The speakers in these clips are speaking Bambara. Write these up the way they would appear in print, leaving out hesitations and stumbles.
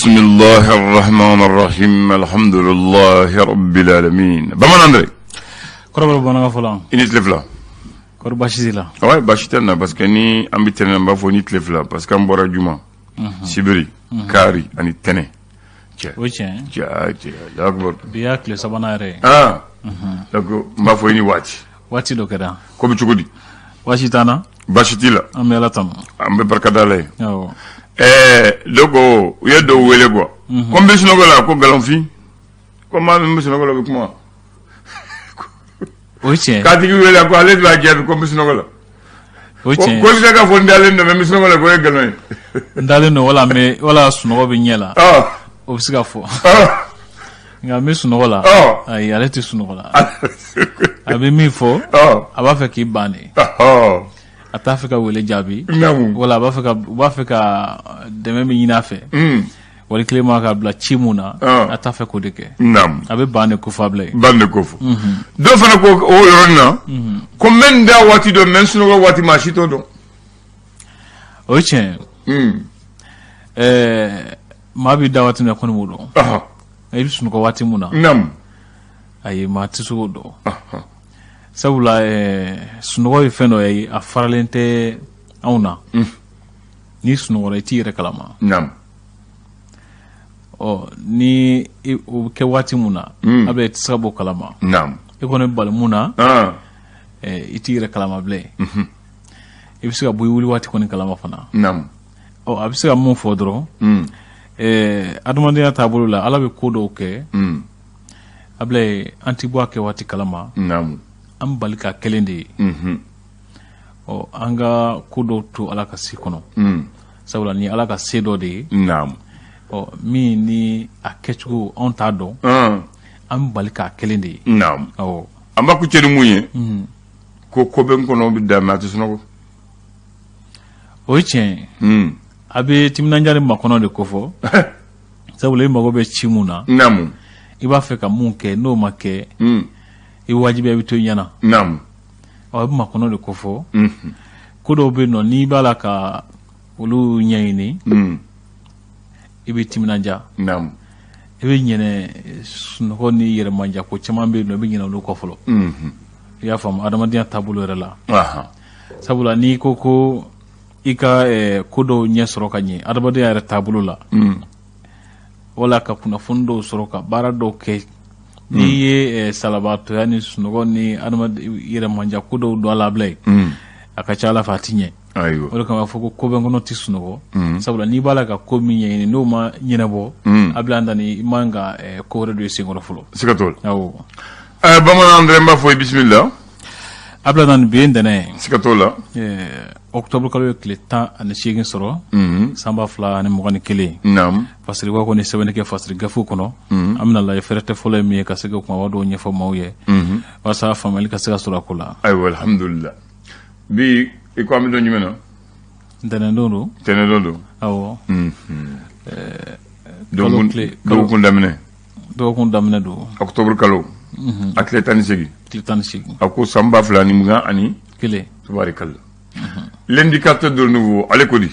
Bisimilahi rahman rahim alhamdulilahi rabbil alamin. Bamanan Andre. Kɔrɔbɔrɔ bamanankan fɔlɔ. I ni tile fila. Kɔri baasi t'i la? Ouais, baasi tɛ n na parce que ni an bɛ tɛnɛn, n b'a fɔ ni tile fila parce que an bɔra juma, sibiri, kari ani tɛnɛn. Cɛ. O ye tiɲɛ ye. Cɛ, cɛ, Allahu akbar. Bi y'a tile sabanan yɛrɛ ye. Ah. Donc n b'a fɔ i ni waati. Waati dɔ kɛra. Ko bɛ cogo di? Baasi t'an na. Baasi t'i la? An bɛ Ala tanu. An bɛ barika da Ala ye. Awɔ. Donc u ye dɔw wele quoi. Ko n bɛ sunɔgɔ la, ko nkalonfin. Ko maa min bɛ sunɔgɔ la, o bɛ kuma. O ye tiɲɛ ye. K'a tigi wele ko ale de b'a jaabi ko n bɛ sunɔgɔ la. O ye tiɲɛ Ko ye. i bɛ se k'a fɔ n dalen don mais n bɛ sunɔgɔ la, k'o ye nkalon ye. N dalen don wala n bɛ wala sunɔgɔ bɛ ɲɛ la. O bɛ se ka fɔ. Nka n bɛ sunɔgɔ la. Ayi, ale tɛ sunɔgɔ la. A bɛ min fɔ. A b'a fɛ k'i ban de. A t'a fɛ ka wele jaabi. Wala a b'a fɛ ka u b'a fɛ ka dɛmɛ min ɲini a fɛ. Wali kelen ma ka bila ci mun na. A t'a fɛ k'o de kɛ. A bɛ ban de ko fɔ a bila ye. Ban de ko fɔ. Dɔw fana ko o yɔrɔnin na. Ko n bɛ n da waati dɔn mais n sunɔgɔ waati maa si t'o dɔn. O ye tiɲɛ ye. Maa b'i da waati min na kɔni b'o dɔn. I bɛ sunɔgɔ waati mun na. Ayi, maa tɛ se k'o dɔn. Sabula sunɔgɔ ye fɛn dɔ ye, a faralen tɛ anw na. N'i sunɔgɔra, i t'i yɛrɛ kalama. Ɔ ni o bɛ kɛ waati mun na, a bɛ i tɛ se ka bɔ kalama. I kɔni bali mun na, i t'i yɛrɛ kalama bilen. I bɛ se ka bɔ i wuli waati kɔni kalama fana. Ɔ a bɛ se ka mun fɔ dɔrɔn, adamadenya taabolo la, Ala bɛ ko dɔw kɛ. Ablaye, an tɛ bɔ a kɛ waati kalama. An bali ka kelen de ye. Ɔ an ka ko dɔw to Ala ka se kɔnɔ. Sabula ni Ala ka se dɔ de ye. Ɔ min ni a kɛcogo anw t'a dɔn. An bali k'a kelen de ye. Awɔ. An b'a kuncɛ ni mun ye? Ko ko bɛ n kɔnɔ bɛ da mais a tɛ sunɔgɔ. O ye tiɲɛ ye. A bɛ timinandiya ni makɔnɔ de kofɔ. Sabula i mago bɛ ci mun na. I b'a fɛ ka mun kɛ, n'o ma kɛ, i wajibi i bɛ to i ɲɛna. Ɔ a bɛ makɔnɔ de kofɔ. Ko dɔw bɛ yen nɔ, n'i b'a la ka olu ɲɛɲini, i bɛ timinandiya. I bɛ ɲinɛ sunɔgɔ ni yɛrɛmanja ko caman bɛ yen nɔ, i bɛ ɲinɛ olu kɔ fɔlɔ. I y'a faamu adamadenya taabolo yɛrɛ la. Sabula n'i ko ko i ka ko dɔw ɲɛ sɔrɔ ka ɲɛ adamadenya yɛrɛ taabolo la, wala ka kunnafoni dɔw sɔrɔ ka baara dɔw kɛ, n'i ye salabaatɔya ni sunɔgɔ ni yɛrɛmanja ko dɔw don a la, Ablaye, a ka ca Ala fɛ a ti ɲɛ. O de kama a fɔ ko ko bɛ n kɔnɔ tɛ sunɔgɔ. Sabula n'i b'a la ka ko min ɲɛɲini, n'o ma ɲɛnabɔ, Ablaye, an i man ka ko wɛrɛ don i senkɔrɔ fɔlɔ. Siga t'o la. Awɔ. Bamanan Andre, n b'a fɔ i bisimila. Ablaye, na bi ye ntɛnɛn ye. Siga t'o la. Octobre kalo ye tile 18 sɔrɔ san 2021. Fasiriba kɔni sɛbɛnni kɛ fasiri gafew kɔnɔ. An bɛna lajɛ fɛrɛtɛ fɔlɔ ye min ye ka se ka kumaba dɔw ɲɛfɔ maaw ye walasa faamuyali ka se ka sɔrɔ a ko la. Ayiwa, alhamdulila. Bi i ko an bɛ don jumɛn na? Ntɛnɛndon don. Ntɛnɛndon don. Awɔ. Dɔgɔkun daminɛ. Dɔgɔkun daminɛ don. Octobre kalo. A tile 18. Tile 18. A ko san 2021. Tabarikalla. L'indicateur de nouveau, ale ko di?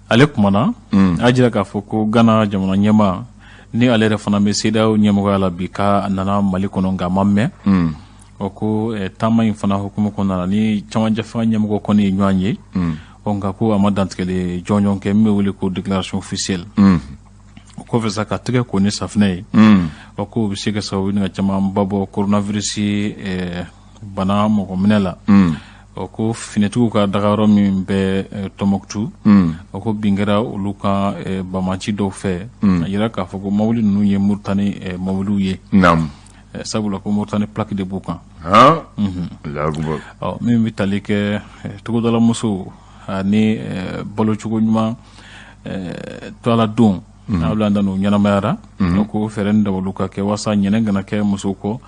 Ale kumana, a jira k'a fɔ ko Ghana jamana ɲɛmaa ni ale yɛrɛ fana bɛ CEDEAO ɲɛmɔgɔya la bi, k'a nana Mali kɔnɔ nka a ma mɛn. Ɔ ko taama in fana hukumu kɔnɔna na, ni camancɛ fanga ɲɛmɔgɔ kɔni ye ɲɔgɔn ye. Ɔ nka ko a ma dantigɛli jɔnjɔn kɛ min bɛ wele ko déclaration officielle. O kɔfɛ sa, ka tɛgɛ ko ni safinɛ ye. Ɔ ko o bɛ se ka sababu ni ka camanba bɔ coronavirus bana mɔgɔ minɛ la. Ɔ ko finitigiw ka dagayɔrɔ min bɛ Tɔnbɔkutu, o ko bin kɛra olu kan banbaanci dɔw fɛ. A jira k'a fɔ ko mobili ninnu ye Moritani mobiliw ye. Sabula ko Moritani plaque de b'u kan. Ɔ min bɛ tali kɛ togodala musow ani balocogo ɲuman tɔgɔladon, n'a bila n'u ɲɛnamayara, ko fɛɛrɛ ni dabaliw ka kɛ walasa ɲinɛ kana kɛ musow kɔ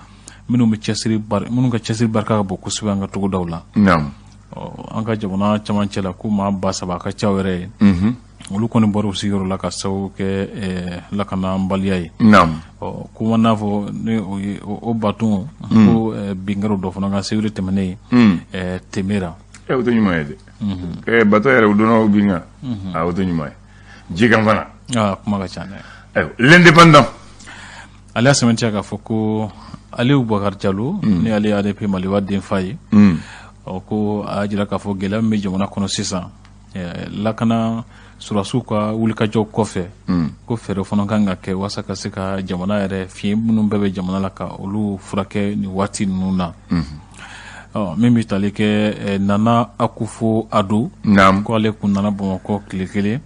minnu bɛ cɛsiri minnu ka cɛsiri barika ka bon kosɛbɛ an ka togodaw la. An ka jamana camancɛ la, ko maa 3000 ka ca yɛrɛ ye, olu kɔni bɔra u sigiyɔrɔ la ka sababu kɛ lakanabaliya ye. Ɔ ko n'a fɔ ni o baton ko bin kɛra dɔ fana kan sibiri tɛmɛnen ye Temera. O tɛ ɲuman ye dɛ. Bato yɛrɛ u donna bin kan, o tɛ ɲuman ye. Jikan fana. Aa, kuma ka ca dɛ. Ayiwa, L'Indépendant. Ale y'a sɛmɛntiya k'a fɔ ko Aliyu Bakari Jalo, ni ale ye ADP Maliba denfa ye, ɔ ko a y'a jira k'a fɔ gɛlɛya min bɛ jamana kɔnɔ sisan, lakana sɔrɔdasiw ka wulikajɔ kɔfɛ, ko fɛɛrɛ fana kan ka kɛ walasa ka se ka jamana yɛrɛ fiɲɛ minnu bɛɛ bɛ jamana la, ka olu furakɛ nin waati ninnu na. Ɔ min bɛ tali kɛ Nana Akufo Addo, ko ale kun nana Bamakɔ tile kelen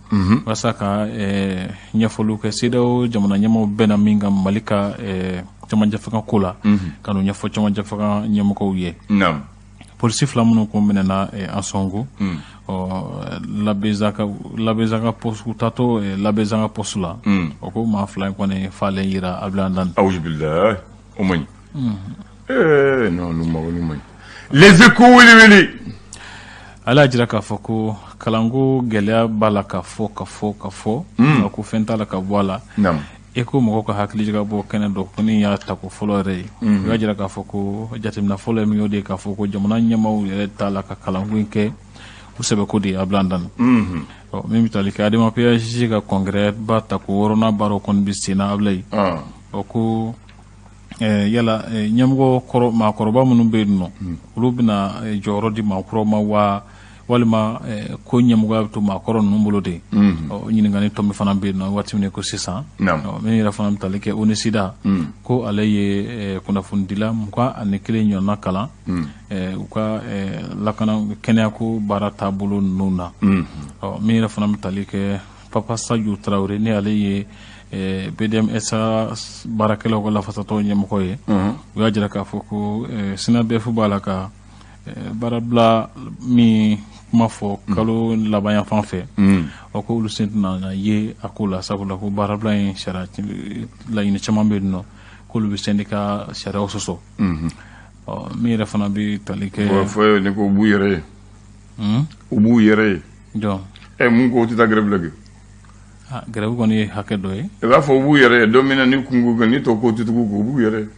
walasa ka ɲɛfɔliw kɛ CEDEAO jamana ɲɛmaaw bɛnna min kan Mali ka cɛmancɛ fanga ko la, ka n'o ɲɛfɔ cɛmancɛ fanga ɲɛmɔgɔw ye. Polisi fila minnu kun minɛna Ansɔngo, ɔ Labezanga poste, u taatɔ Labezanga poste la, o ko maa fila in kɔni falen yira Abdoulaye Dani. Awuzubilayi, o man ɲi. Non, nu ma nu man ɲi. Les Échos, wele wele. Ale y'a jira k'a fɔ ko kalanko gɛlɛya b'a la ka fɔ ka fɔ ka fɔ, a ko fɛn t'a la ka bɔ a la. E ko mɔgɔw ka hakili jagabɔ kɛnɛ dɔ ko ni y'a tako fɔlɔ yɛrɛ ye, u y'a jira k'a fɔ ko jateminɛ fɔlɔ ye min ye, o de ye k'a fɔ ko jamana ɲɛmaaw yɛrɛ t'a la ka kalanko in kɛ u sɛbɛko de ye, Abdoulaye Dani. Ɔ min bɛ tali kɛ ADEMA PASJ ka congrès ba tako wɔɔrɔnan baaraw kɔni bɛ sen na, Abdoulaye, ɔ ko yala ɲɛmɔgɔ kɔrɔ maakɔrɔba minnu bɛ yen nɔ, olu bɛna jɔyɔrɔ di maakuraw ma wa, walima ko ɲɛmɔgɔya bɛ to maakɔrɔ ninnu bolo de? Ɔ ɲininkali tɔ min fana bɛ yen nɔ waati min ko sisan, min yɛrɛ fana bɛ tali kɛ ONUSIDA, ko ale ye kunnafonidila 21 ɲɔgɔnna kalan u ka lakana kɛnɛyako baara taabolo ninnu na. Ɔ min yɛrɛ fana bɛ tali kɛ Papa Sadio Traoré, ni ale ye BDM-SA baarakɛlaw ka lafasatɔn ɲɛmɔgɔ ye, u y'a jira k'a fɔ ko SYNABEF b'a la ka baarabila min kuma fɔ kalo laban yan fan fɛ, ɔ ko olu sen tɛna ye a ko la, sabula ko baarabila in sariya laɲini caman bɛ yen nɔ k'olu bɛ syndicat sariyaw sɔsɔ. Ɔ min yɛrɛ fana bɛ tali kɛ Fɔ ne ko u b'u yɛrɛ ye, u b'u yɛrɛ ye. Jɔn? Mun ko u tɛ taa grève la kɛ? Ah, grève kɔni ye hakɛ dɔ ye. I b'a fɔ u b'u yɛrɛ ye don min na ni kungo kɛ ni tɔ ko tɛ tugu kɔ, u b'u yɛrɛ ye.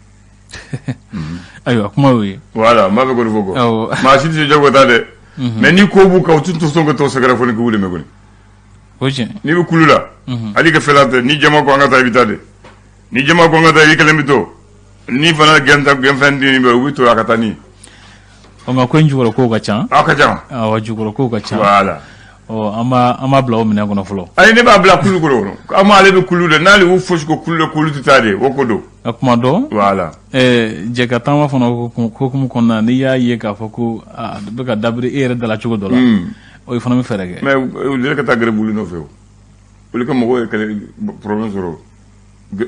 Ayiwa, kuma y'o ye. Voilà, n b'a fɛ k'o de fɔ quoi. Maa si tɛ se jago ta dɛ, mais ni ko b'u kan, u tɛ sɔn ka tɔ sɛgɛrɛ fɔ ni k'u dɛmɛ kɔni. O tiɲɛ. N'i bɛ kulu la, hali ka fɛla tɛ, ni jama ko an ka taa, i bɛ taa de. Ni jama ko an ka taa, i kelen bɛ to. Ni fana gɛnfɛn den bɛ, u bɛ to a ka taa ni. Ɔ nka ko in jukɔrɔ kow ka ca. A ka ca. Awɔ, jukɔrɔ kow ka ca. Voilà. Ɔ an b'a bila o minɛn kɔnɔ fɔlɔ. Ayi, ne b'a bila kulu kɔnɔ. An ale bɛ kulu de, n'ale y'u fosi ko kulu la, kulu tɛ taa de, o ko don. A kuma dɔn. Voilà. Jɛ ka taama fana hukumu kɔnɔna, n'i y'a ye k'a fɔ ko a bɛ ka dabiri e yɛrɛ da la cogo dɔ la, o fana bɛ fɛɛrɛ kɛ. Mais olu ka taa grève wuli nɔfɛ o. Olu ka mɔgɔw ye kɛlɛ problème sɔrɔ.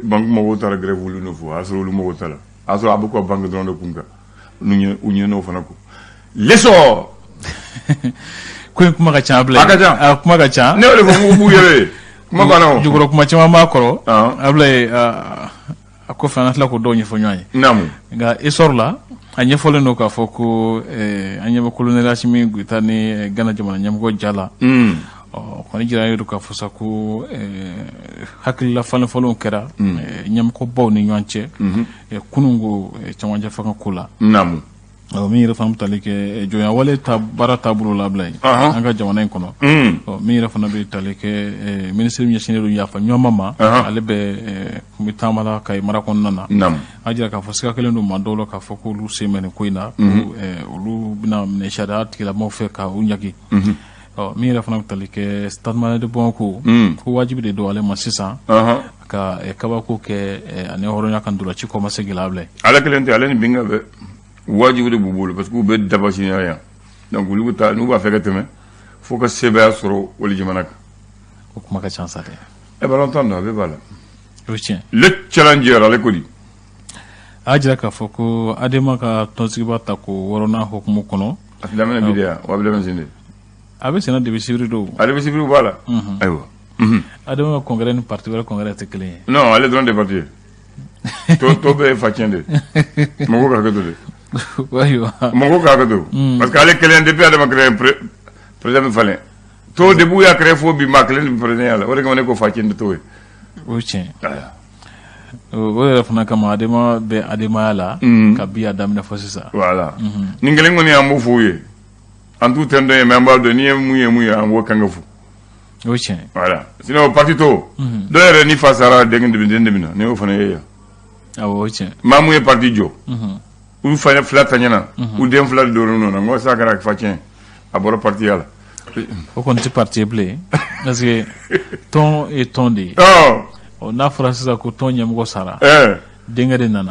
Banque mɔgɔw taara grève wuli nɔfɛ, o y'a sɔrɔ olu mɔgɔw ta la. A y'a sɔrɔ a bɛ ka banque dɔrɔn de kun kan. U ɲinɛna o fana kɔ. L'Essor. Ko in kuma ka ca, Abulaye. A ka ca. A kuma ka ca. Ne y'o de fɔ k'u b'u yɛrɛ ye. Kuma banna o. Jukɔrɔ kuma caman b'a kɔrɔ. Abulaye, a kɔfɛ an ka tila k'o dɔw ɲɛfɔ ɲɔgɔn ye. Nka Essor la, a ɲɛfɔlen don k'a fɔ ko an ɲɛ bɛ colonel Assimi Goïta ni Gana jamana ɲɛmɔgɔ ja la. Ɔ kɔni jira don k'a fɔ sa ko hakilila falen falenw kɛra ɲɛmɔgɔbaw ni ɲɔgɔn cɛ kunun ko cɛmancɛ fanga ko la. Min yɛrɛ fana bɛ tali kɛ jɔnya wale ta baara taabolo la, Abulaye, an ka jamana in kɔnɔ. Ɔ min yɛrɛ fana bɛ tali kɛ minisiri min ɲɛsinnen don yafa ɲɔgɔnma ma, ale bɛ kun bɛ taama la Kayi mara kɔnɔna na. A jira k'a fɔ siga kɛlen don maa dɔw la k'a fɔ k'olu sen bɛ nin ko in na, olu bɛna minɛ sariya tigilamɔgɔw fɛ ka u ɲangi. Ɔ min yɛrɛ fana bɛ tali kɛ Stade Malien de Bamako, ko wajibi de don ale ma sisan ka kabako kɛ ani hɔrɔnya kan ntolanci kɔmasegin la, Abulaye. Ale kelen tɛ, ale ni Binga bɛɛ wajibi de b'u bolo, parce que u bɛ dabasiya yan. Donc olu bɛ taa n'u b'a fɛ ka tɛmɛ fo ka sebaaya sɔrɔ wali jamana kan. O kuma ka ca sa dɛ. Ɛ, ballon tan don, a bɛɛ b'a la. O tiɲɛ. Le Challenger, ale ko di? A y'a jira k'a fɔ ko ADEMA ka tɔnsigiba ta ko wɔɔrɔnan hukumu kɔnɔ. A tɛ daminɛ bi de yan wa, a bɛ daminɛ sini de? A bɛ senna depuis sibiri don. Ale bɛ sibiri b'a la. Ayiwa. ADEMA ka congrès ni parti wɛrɛ congrès tɛ kelen ye. Non, ale dɔrɔn de parti ye. Tɔ bɛɛ ye facɛn de ye. Mɔgɔw ka hakɛ to de. Ayiwa. Mɔgɔw ka hakɛ to. Parce que ale kelen, depuis ADEMA créé, président bɛ falen. To depuis u y'a créé fo bi, maa kelen de bɛ président ya la. O de kama ne ko facɛn de t'o ye. O tiɲɛ. O yɛrɛ fana kama ADEMA bɛ ADEMAya la ka bi a daminɛ fo sisan. Voilà. Nin kelen kɔni, an b'o fɔ u ye. An t'u tɛntɛn ye, mais an b'a dɔn n'i ye mun ye, mun ye, an b'o kan ka fo. O ye tiɲɛ. Voilà, sinon parti to dɔw yɛrɛ ni fa sara, den de den de bɛ na. Ne y'o fana ye yan. Awɔ, o ye tiɲɛ. Maa mun ye parti jɔ, u fa fila taɲɛna, u den fila de donn'u nɔ na. N ko sa kɛra fa tiɲɛ, a bɔra partiya la. O kɔni tɛ parti ye bilen, parce que tɔn ye tɔn de ye. Ɔ, n'a fɔra sisan ko tɔn ɲɛmɔgɔ sara, denkɛ de nana.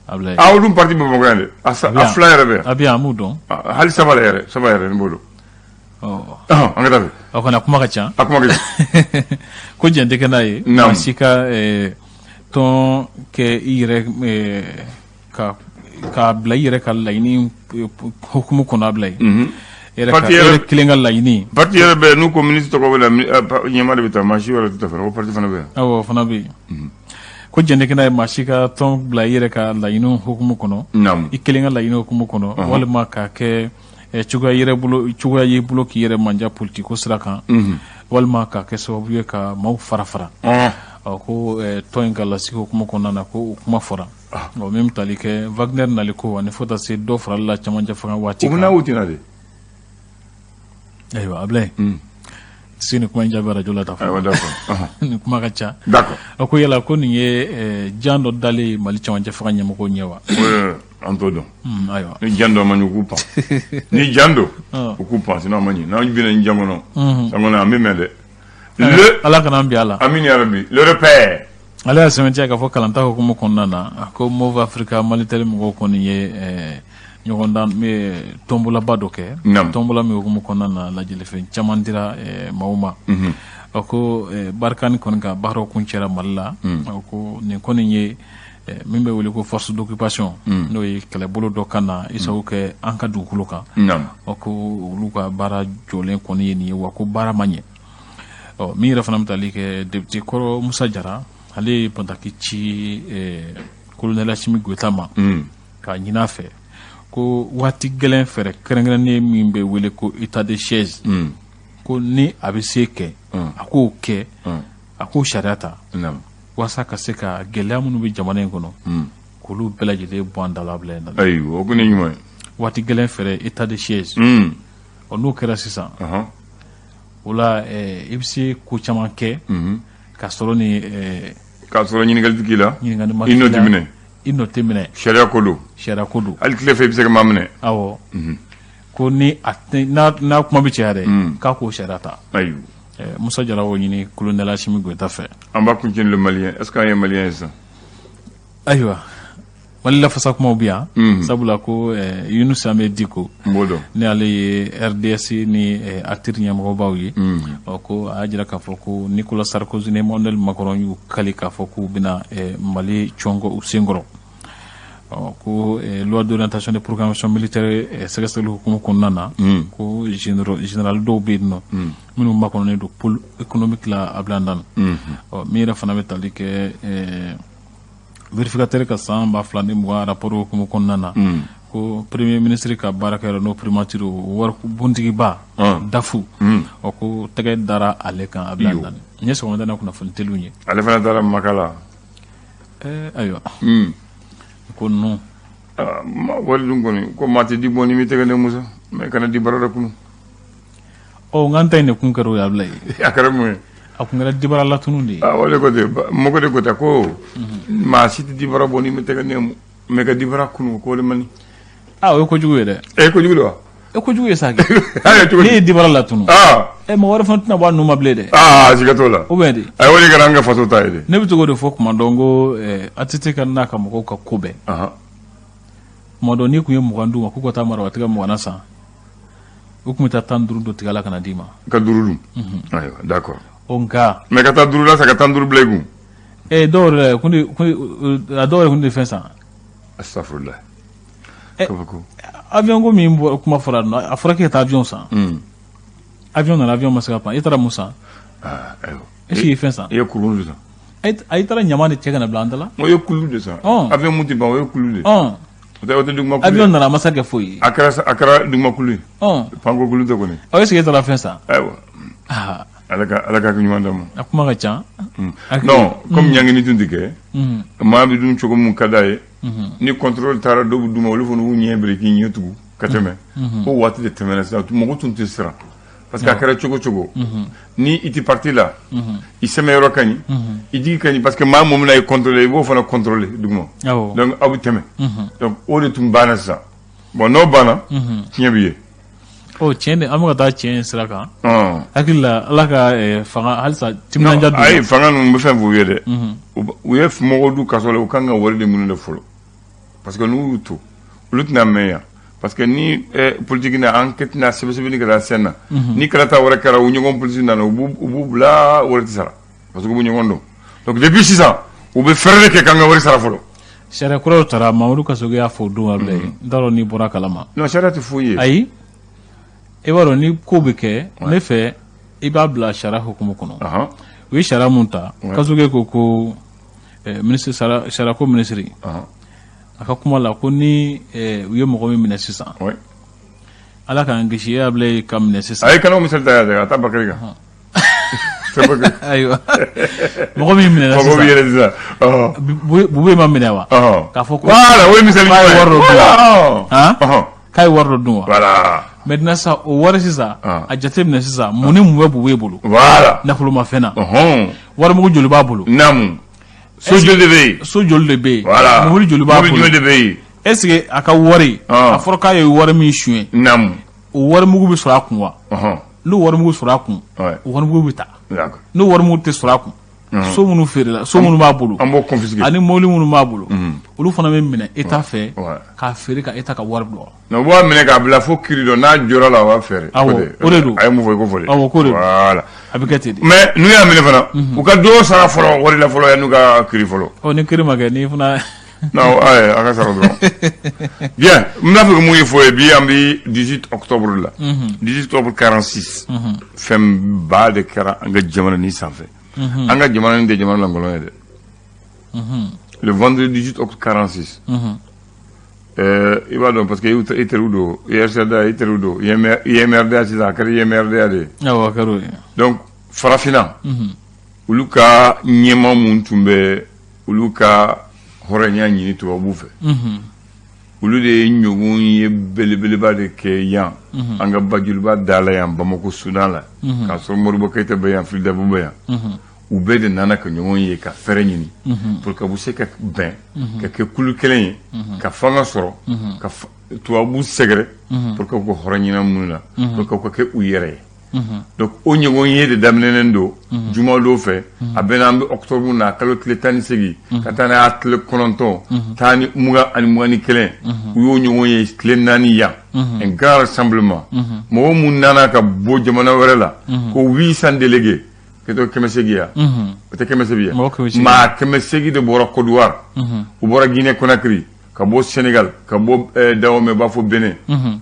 Ablaye. Ah, olu parti bɛ Bamakɔ yan dɛ. A fila yɛrɛ bɛ yan. A bɛ yan, an b'u dɔn. Ah, hali saba la yɛrɛ, saba yɛrɛ ne b'o dɔn. An ka taa fɛ. O kɔni, a kuma ka ca. A kuma ka ca. Ko jɛn tɛ kɛ n'a ye. Maa si ka tɔn kɛ i yɛrɛ ka k'a bila i yɛrɛ ka laɲini hukumu kɔnɔ, Ablaye. E yɛrɛ kelen ka laɲini. Parti yɛrɛ bɛ n'u ko ministre tɔgɔ bɛ na, ɲɛmaa de bɛ taa, maa si wɛrɛ tɛ taa fana ko parti fana bɛ yan. Awɔ, o fana bɛ yen. Ko jɛn tɛ kɛ n'a ye maa si ka tɔn bila i yɛrɛ ka laɲini hukumu kɔnɔ, i kelen ka laɲini hukumu kɔnɔ, walima k'a kɛ cogoya yɛrɛ bolo, cogoya y'i bolo k'i yɛrɛ manja politiki ko sira kan, walima k'a kɛ sababu ye ka maaw fara fara. Ɔ, ko tɔn in ka lasigi hukumu kɔnɔna na, ko o kuma fɔra. Ɔ, min bɛ tali kɛ Wagner nali ko ani fo taa se dɔ farali la camancɛ fanga waati kan. U bɛna u tɛna de. Ayiwa, Ablaye, se nin kuma in jaabi arajo la ta. Ayiwa, d'accord. Nin kuma ka ca. D'accord. A ko yala ko nin ye jan dɔ dalen ye Mali camancɛ fanga ɲɛmɔgɔw ɲɛ wa? An t'o dɔn. Ayiwa. Ni jan dɔ ma ɲɛ, u k'u pan. Ni jan don, u k'u pan, sinon a ma ɲɛ. N'an binna ni jan kɔnɔ, san kɔnɔ an bɛ mɛn dɛ. Le Ala kana an bin a la. Amin ya Rabbi. Le repère. Ale y'a sɛmɛntiya k'a fɔ kalanta hukumu kɔnɔna na, a ko Moov Africa Malitel mɔgɔw kɔni ye ɲɔgɔndan tɔnbolaba dɔ kɛ, tɔnbola min hukumu kɔnɔna na lajɛlifɛn caman dira maaw ma. A ko Barkhane kɔni ka baaraw kuncɛra Mali la. A ko nin kɔni ye min bɛ wele ko force d'occupation, n'o ye kɛlɛbolo dɔ ka na i sago kɛ an ka dugukolo kan. A ko olu ka baara jɔlen kɔni ye nin ye, wa ko baara ma ɲɛ. Ɔ, min yɛrɛ fana bɛ tali kɛ député kɔrɔ Musa Jara, ale ye bataki ci colonel Asimi Goyita ma k'a ɲini a fɛ ko waati gɛlɛn fɛɛrɛ kɛrɛnkɛrɛnnen min bɛ wele ko état de siège, ko ni a bɛ se kɛ, a k'o kɛ, a k'o sariya ta walasa ka se ka gɛlɛya minnu bɛ jamana in kɔnɔ, k'olu bɛɛ lajɛlen bɔ an da la bila. Ayiwa, o kɔni ye ɲuman ye. Waati gɛlɛn fɛɛrɛ, état de siège. Ɔ, n'o kɛra sisan, o la i bɛ se ko caman kɛ k'a sɔrɔ ni k'a sɔrɔ ɲininkali tɛ k'i la. Ɲininkali ma i nɔ tɛ minɛ. I nɔ tɛ minɛ. Sariya ko don. Sariya ko don. Hali tile fɛ, i bɛ se ka maa minɛ. Awɔ, ko ni a n'a kuma bɛ caya dɛ, k'a k'o sariya ta. Ayiwa. Musa Jara y'o ɲini colonel Asimi Goyita fɛ. An b'a kuncɛ le Malien. Est ce que an ye Malien ye sisan? Ayiwa, Mali lafasa kumaw bɛ yan, sabula ko Yunus Amɛ Diko, N b'o dɔn. ni ale ye RDS ni ATIR ɲɛmɔgɔbaw ye, ɔ, ko a y'a jira k'a fɔ ko Nicolas Sarkozy ni Emmanuel Macron y'u kali k'a fɔ k'u bɛna Mali cɔngɔ u senkɔrɔ. Ɔ, ko loi d'orientation de programmation militaire sɛgɛsɛgɛli hukumu kɔnɔna na, ko général dɔw bɛ yen nɔ minnu makɔnɔnen don pôle économique la a bila dan. Ɔ, min yɛrɛ fana bɛ tali kɛ vérificateur ka san 2020 rapport hukumu kɔnɔna na, ko premier ministre ka baarakɛyɔrɔ, n'o primature, wari buntigiba dafu, ɔ, ko tɛgɛ dara ale kan a bila dan. N ye sɔgɔmada in na kunnafoni teliw ye. Ale fana taara Maka la. Ayiwa, ko ninnu Wari dun kɔni ko maa tɛ di bɔ ni m'i tɛgɛ ne Musa, mais kana di baara dɔ kunu. Ɔ, n k'an ta in de kun kɛra o ye, Abulaye. A kɛra mun ye? A kun kɛra dibara latunu de ye. Ah, o de ko ten, mɔgɔ de ko ten ko maa si tɛ dibara bɔ ni m'i tɛgɛ nɛmu, mais ka dibara kunu, ko o de man ɲi. Ah, o ye kojugu ye dɛ. E, kojugu don wa? E, kojugu ye sa kɛ. Ayi, cogo di? Ne ye dibara latunu, ɛ, mɔgɔ wɛrɛ fana tɛna bɔ a nu ma bilen dɛ. Ah, siga t'o la. Ou bien de. Ayi, o de kɛra an ka faso ta ye dɛ. Ne bɛ to k'o de fɔ kuma dɔ, n ko ATT ka n'a ka mɔgɔw ka ko bɛɛ, kuma dɔ n'i kun ye 20 d'u ma k'u ka taa mara tigɛ 20 na san, u kun bɛ taa 15 don tigɛ la ka na d'i ma. Ka duuru dun. Ayiwa, d'accord. O nka Mais ka taa duuru la sa, ka 15 bila i kun. Ɛ, dɔw yɛrɛ kun de a dɔw yɛrɛ kun de fɛn san. Astafurulayi. Kabako. Avion ko min bɔ kuma fɔra, a fɔra k'e ka taa avion san. Avion nana, avion ma se ka pan, e taara mun san? Ah, ayiwa. Est ce que i ye fɛn san? I ye kurun de san. A i taara ɲama de cɛ ka na bila an da la. O ye kulu de san. Avion mun tɛ ban, o ye kulu de. O tɛ duguma kulu. Avion nana, a ma se ka kɛ foyi ye. A kɛra duguma kulu ye. Panko kulu tɛ kɔni. Ɔ, est ce que e taara fɛn san? Ayiwa. Ala ka ɲuman d'a ma. A kuma ka ca. Non, comme ɲangini tun tɛ kɛ, maa bɛ dun cogo mun ka d'a ye, ni contrôle taara, dɔw bɛ d'u ma, olu fana b'u ɲɛ biri k'i ɲɛ tugu ka tɛmɛ. O waati de tɛmɛna sisan, mɔgɔ tun tɛ siran. Parce que a kɛra cogo cogo, ni i tɛ parti la, i sɛmɛ yɔrɔ ka ɲi, i jigi ka ɲi, parce que maa mun bɛna i contrôler, i b'o fana contrôler duguma. Donc aw bɛ tɛmɛ. Donc o de tun banna sisan. Bon, n'o banna, tiɲɛ bɛ ye. Ɔ, tiɲɛ de, an bɛ ka taa tiɲɛ sira kan. Hakili la, Ala ka fanga halisa timinandiya don. Ayi, fanga ninnu bɛ fɛn f'u ye dɛ. U ye mɔgɔw du kaso la, u kan ka wari de minɛ de fɔlɔ, parce que n'u y'u to, olu tɛna mɛn yan, parce que ni politique na enquête na sɛbɛn-sɛbɛnni kɛra sen na, ni kalata wɛrɛ kɛra, u ɲɔgɔn polisi nana, u b'u bila, wari tɛ sara, parce que u b'u ɲɔgɔn dɔn. Donc depuis sisan, u bɛ fɛɛrɛ de kɛ k'an ka wari sara fɔlɔ. Sariya kuraw tara, Mamadu Kasoge y'a fɔ o don, Abulayi, n t'a dɔn n'i bɔra kalama. Non, sariya tɛ foyi ye. Ayi, i b'a dɔn ni ko bɛ kɛ, ne fɛ, i b'a bila sariya hukumu kɔnɔ. U ye sariya mun ta, Kasoge ko ministre, sariya ko minisiri, a ka kuma la, ko ni u ye mɔgɔ min minɛ sisan, Ala k'an kisi, e Abulayi ka minɛ sisan. Ayi, kana o misali ta yan, a taa Bakari kan. Ayiwa, mɔgɔ min minɛna sisan, mɔgɔ min yɛrɛ sisan, Bube ma minɛ wa? K'a fɔ ko voilà, o ye misali k'a ye wari dɔ dun wa? K'a ye wari dɔ dun wa? Voilà. Maintenant sisan, o wari sisan, a jate minɛ sisan, mun ni mun bɛ Bube bolo? Voilà. Nafolomafɛn na. Warimugu joli b'a bolo? Naamu. So joli de bɛ yen? So joli de bɛ yen? Voilà. Mobili joli b'a bolo? Mobili joli de bɛ yen? Est ce que a ka wari, a fɔra k'a ye wari min suɲɛ, naamu, o warimugu bɛ sɔrɔ a kun wa? N'o warimugu sɔrɔ a kun, o warimugu bɛ ta. N'o warimugu tɛ sɔrɔ a kun, so minnu feerela, so minnu b'a bolo, an b'o confisquer, ani mobili minnu b'a bolo, olu fana bɛ minɛ État fɛ k'a feere ka État ka wari don. Non, u b'a minɛ k'a bila fo kiri dɔ n'a jɔra la, u b'a feere. Awɔ, o de don. A ye mun fɔ, i ko fɔ de. Awɔ, k'o de don. Voilà. A bɛ kɛ ten de. Mais n'u y'a minɛ fana, u ka dɔ sara fɔlɔ wari la fɔlɔ, yan'u ka kiri fɔlɔ. Ɔ, ni kiri ma kɛ, ni fana. Non, ayi, a ka sara dɔrɔn. Bien, n b'a fɛ ka mun fɔ ye bi, an bɛ 18 octobre la. 18 octobre 46. Fɛnba de kɛra an ka jamana nin sanfɛ. An ka jamana nin tɛ jamana lankolon ye dɛ. Le vendredi 18 octobre 46. I b'a dɔn, parce que i teriw don, RCDA i teriw don, IMRDA sisan a kɛra IMRDA de ye. Awɔ, a kɛra o ye. Donc farafinna, olu ka ɲɛmaa mun tun bɛ olu ka hɔrɔnya ɲini tubabuw fɛ, olu de ye ɲɔgɔn ye belebeleba de kɛ yan, an ka Bajuliba da la yan, Bamakɔ Sudan la, k'a sɔrɔ Modibo Keyita bɛ yan, Fily Dabo bɛ yan. U bɛɛ de nana ka ɲɔgɔn ye ka fɛɛrɛ ɲini pour que u bɛ se ka bɛn ka kɛ kulu kelen ye, ka fanga sɔrɔ, ka tubabu sɛgɛrɛ, pour que u ka hɔrɔn minnu na, pour que u ka kɛ u yɛrɛ ye. Donc o ɲɔgɔn ye de daminɛnen don jumadon fɛ, a bɛ an bɛ octobre na, kalo tile 18 ka taa n'a tile 9, 10 ni 20 ani 21, u y'o ɲɔgɔn ye tile 4 yan, un grand rassemblement. Mɔgɔ mun nana ka bɔ jamana wɛrɛ la, ko 800 délégués, kɛtɔ 800 ya, o tɛ 800 ya, maa 800 de bɔra Côte d'Ivoire, u bɔra Guinée Conakry, ka bɔ Sénégal, ka bɔ Dahomey, u b'a fɔ Benin,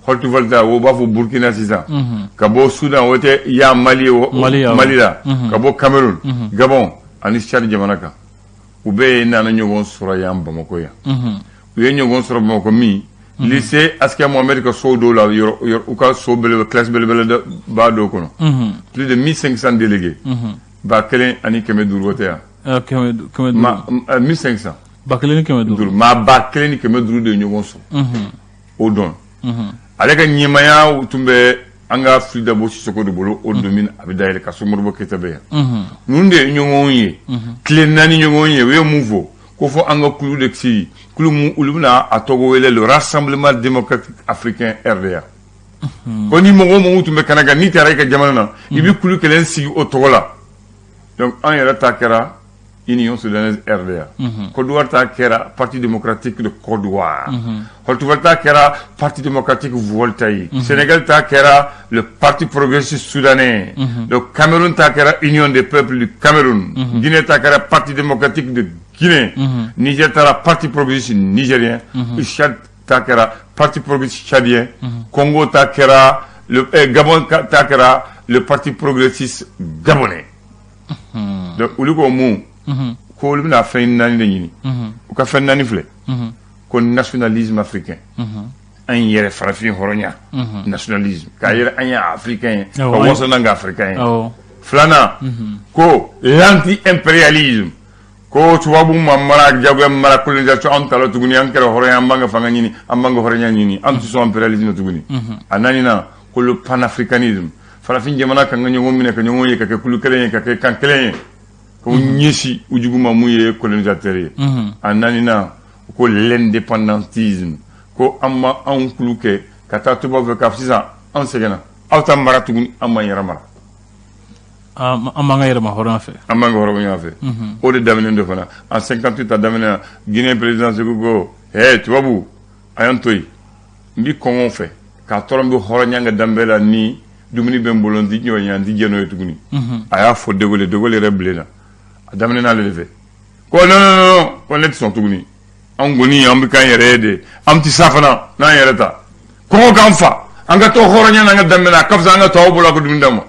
Haute-Volta, o b'a fɔ Burkina sisan, ka bɔ Soudan, o tɛ yan Mali, Mali la, ka bɔ Cameroun, Gabon ani Tchad jamana kan. U bɛɛ ye nana ɲɔgɔn sɔrɔ yan Bamakɔ yan. U ye ɲɔgɔn sɔrɔ Bamakɔ min, lycée Askia Mohamed ka so dɔw la, yɔrɔ u ka so belebele, classe belebele ba dɔw kɔnɔ, plus de 1500 délégués, 1500, o tɛ yan? 500. 1500. 1500. Maa 1500 de ye ɲɔgɔn sɔrɔ o don. Ale ka ɲɛmaya tun bɛ an ka Fily Dabo Sisoko de bolo o don min, a bɛ dayɛlɛ ka so Modibo Keyita bɛ yan. Ninnu de ye ɲɔgɔn ye tile 4 ɲɔgɔn ye. U ye mun fɔ? Ko fɔ an ka kulu de sigi, kulu mun olu bɛna a tɔgɔ wele le Rassemblement démocratique africain, RDA. Ko ni mɔgɔ o mɔgɔ tun bɛ kɛnɛ kan, n'i taara i ka jamana na, i bɛ kulu kelen sigi o tɔgɔ la. Donc an yɛrɛ ta kɛra Union soudanaise RDA. Côte d'Ivoire ta kɛra Parti démocratique de Côte d'Ivoire. Haute-Volta ta kɛra Parti démocratique voltaïque. Sénégal ta kɛra le Parti progressiste soudanais. Le Cameroun ta kɛra Union des peuples du Cameroun. Guinée ta kɛra Parti démocratique de Guinée. Niger taara Parti progressiste nigérien. Tchad ta kɛra Parti progressiste tchadien. Congo ta kɛra le Gabon ta kɛra le Parti progressiste gabonais. Donc olu ko mun? Ko olu bɛna fɛn naani de ɲini. U ka fɛn naani filɛ: ko nationalisme africain, an yɛrɛ farafin hɔrɔnya, nationalisme, k'a yɛrɛ an ye africain ye, ka waso n'an ka africain ye. Filanan, ko l'anti impérialisme, ko tubabu ma mara, jagoya mara, colonisation, an tala tuguni, an kɛra hɔrɔnya, an b'an ka fanga ɲini, an b'an ka hɔrɔnya ɲini, an tɛ sɔn impérialisme tuguni. A naaninan, ko le panafricanisme. Farafin jamana kan ka ɲɔgɔn minɛ, ka ɲɔgɔn ye, ka kɛ kulu kelen ye, ka kɛ kan kelen ye, k'u ɲɛsin u jugu ma mun ye colonisateur ye. A naaninan, ko l'indépendantisme, ko an ma anw kulu kɛ ka taa tubabu fɛ k'a fɔ sisan an sɛgɛnna, aw t'an mara tuguni, an m'an yɛrɛ mara. An b'an ka yɛrɛma hɔrɔnya fɛ. An b'an ka hɔrɔnya fɛ. O de daminɛ dɔ fana en 58, a daminɛ Guinée président Sékou ko: "Hey tubabu, a y'an to yen, n bi kɔngɔ fɛ k'a tɔrɔ, n bɛ hɔrɔnya ka danbe la, ni dumuni bɛ n bolo, n ti ɲɔgɔn ye, n ti jɛn n'o ye tuguni." A y'a fɔ De Gaulle, De Gaulle yɛrɛ bilenna, a daminɛ n'ale de fɛ ko non, non, non, ko ne tɛ sɔn tuguni, an kɔni an bɛ k'an yɛrɛ ye de, an tɛ sa fana n'an yɛrɛ ta, kɔngɔ k'an fa, an ka to hɔrɔnya n'an ka danbe la, a ka fisa an ka to aw bolo a ka dumuni d'an ma.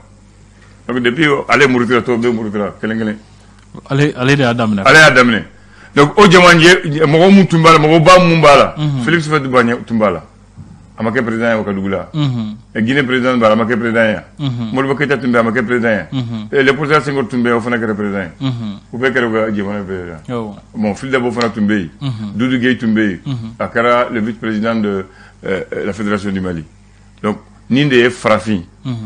Donc depuis ale murutira, tɔw bɛɛ murutira kelen kelen. Ale de y'a daminɛ. Ale y'a daminɛ. Donc o jamajɛ mɔgɔ mun tun b'a la, mɔgɔba mun b'a la, Félix Houphouët tun b'a la, a ma kɛ président ye o ka dugu la. Guinée président b'a la, a ma kɛ président ye. Modibo Keïta tun bɛ, a ma kɛ président ye. Léopold Sédar Senghor tun bɛ, o fana kɛra président ye. U bɛɛ kɛra u ka jamana président. Bon, Fily Dabo fana tun bɛ yen, Doudou Gueye tun bɛ yen, a kɛra le vice-président de la Fédération du Mali. Donc nin de ye farafin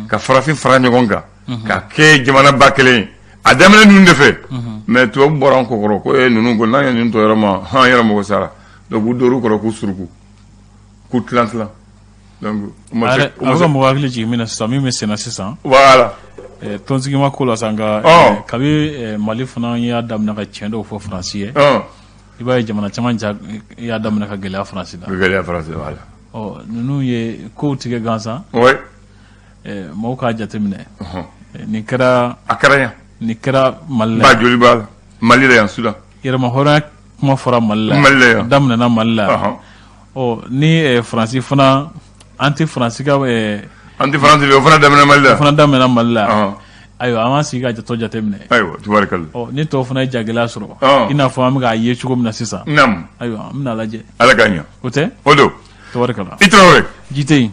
ka farafin fara ɲɔgɔn kan ka kɛ jamana ba kelen ye, a daminɛ ninnu de fɛ. Mais tubabu bɔra an kɔkɔrɔ ko e ninnu ko n'an ye ninnu to yɔrɔ ma, an yɛrɛ mɔgɔ sara. Donc u dor'u kɔrɔ k'u suruku, k'u tilan tilan. Donc u ma se, a bɛ ka mɔgɔ hakili jigin min na sisan, min bɛ senna sisan. Voilà. Tɔnsigima ko la sisan, nka kabi Mali fana y'a daminɛ ka tiɲɛ dɔw fɔ Faransi ye, i b'a ye jamana caman ja y'a daminɛ ka gɛlɛya Faransi la. Gɛlɛya Faransi, voilà. Ɔ, ninnu ye kow tigɛ gansan. Mɔgɔw k'a jateminɛ, nin kɛra. A kɛra yan. Nin kɛra Mali la. Ba joli b'a la Mali la yan, Sudan. Yɛrɛma hɔrɔnya kuma fɔra Mali la. Mali la yan. Daminɛna Mali la. Ɔ, ni Faransi fana, an tɛ Faransi ka An tɛ Faransi fɛ, o fana daminɛ Mali la. O fana daminɛna Mali la. Ayiwa, an b'an sigi ka jatɔ jateminɛ. Ayiwa, tubarikala. Ɔ, ni tɔw fana ye jagɛlɛya sɔrɔ, i n'a fɔ an bɛ k'a ye cogo min na sisan. Ayiwa, an bɛna lajɛ. Ala k'a ɲɛ. O tɛ. O don. Tabarikala. I Tarawele. Ji tɛ yen.